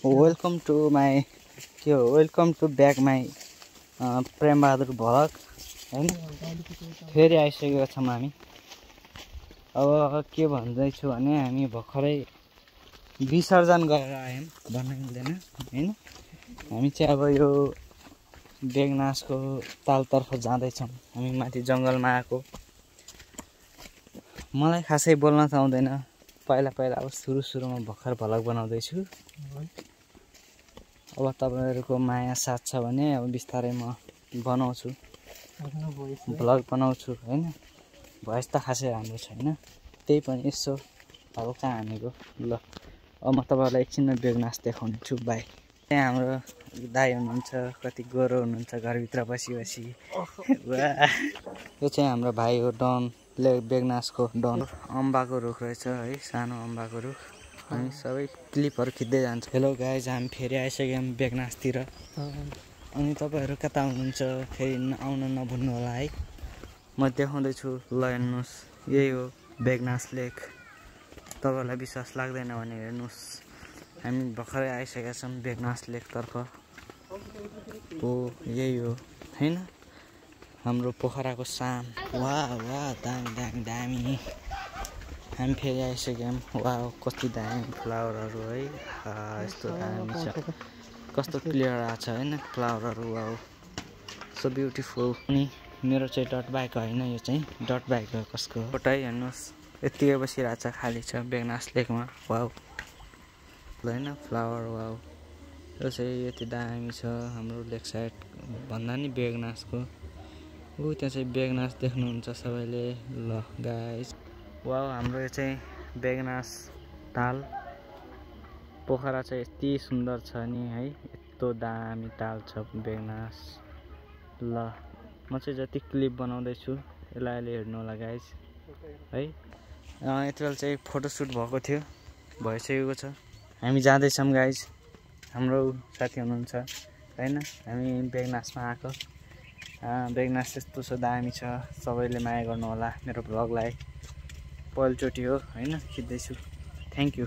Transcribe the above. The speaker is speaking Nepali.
वेलकम टु माई के हो welcome to back my Prembahadur vlog हैन। फेरि आइसकेका छौँ हामी। अब के भन्दैछु भने हामी भर्खरै विसर्जन गरेर आयौँ भन्न मिल्दैन हैन। हामी चाहिँ अब यो बेगनासको तालतर्फ जाँदैछौँ। हामी माथि जङ्गलमा आएको। मलाई खासै बोल्न त आउँदैन। पहिला अब सुरुमा भर्खर भ्लग बनाउँदैछु। अब तपाईहरुको माया साथ छ भने अब बिस्तारै म बनाउँछु, भ्लग बनाउँछु हैन। भोइस त खासै राम्रो छैन, त्यही पनि यसो हल्का हानेको। ल अब म तपाईहरुलाई एकछिनमा बेगनास देखाउने छु। बाई। यहाँ हाम्रो दाइ हुनुहुन्छ, कति गोरो हुनुहुन्छ घरभित्र बसी यो चाहिँ हाम्रो भाइ हो डन, बेगनासको डन। अम्बाको रुख रहेछ है, सानो अम्बाको रुख। हामी सबै क्लिपहरु खिच्दै जान्छ। हेलो गाइज, हामी फेरि आइसक्यौँ बेगनासतिर। अनि तपाईहरु कता हुनुहुन्छ फेरि आउन नभुल्नु होला है। म देखाउँदैछु, ल हेर्नुस्, यही हो बेगनास लेक। तपाईहरुलाई विश्वास लाग्दैन भने हेर्नुस्, हामी भर्खरै आइसकेका छौँ बेगनास लेकतर्फ। हो यही हो हैन हाम्रो पोखराको साम। वाह दामी। हामी फेरि आइसक्यौँ। वाह कति दामी फ्लावरहरू है। यस्तो दामी छ, कस्तो क्लियर आछ हैन फ्लावरहरू। वाह सो ब्युटिफुल। अनि मेरो चाहिँ डट बाइक होइन, यो चाहिँ डट बाइक हो कसको। फोटो हेर्नुहोस्, यतिकै बसिरहेछ, खाली छ बेगनास लेकमा। वाह ल हैन फ्लावर। वाह यो चाहिँ यति दामी छ हाम्रो लेक साइड भन्दा नि बेगनासको। त्यहाँ चाहिँ बेगनास देख्नुहुन्छ सबैले। ल गाइस, वाह हाम्रो यो चाहिँ बेगनास ताल। पोखरा चाहिँ यति सुन्दर छ नि है, यस्तो दामी ताल छ बेगनास। ल म चाहिँ जति क्लिप बनाउँदैछु यसलाई अहिले हेर्नु होला गाइस है। यति बेला चाहिँ फोटोसुट भएको थियो, भइसकेको छ। हामी जाँदैछौँ गाइस, हाम्रो साथी हुनुहुन्छ हैन। हामी बेगनासमा आएको। बेगनास यस्तो छ, दामी छ। सबैले माया गर्नु होला मेरो भ्लगलाई। पहिलोचोटि हो हैन खिच्दैछु। Thank you.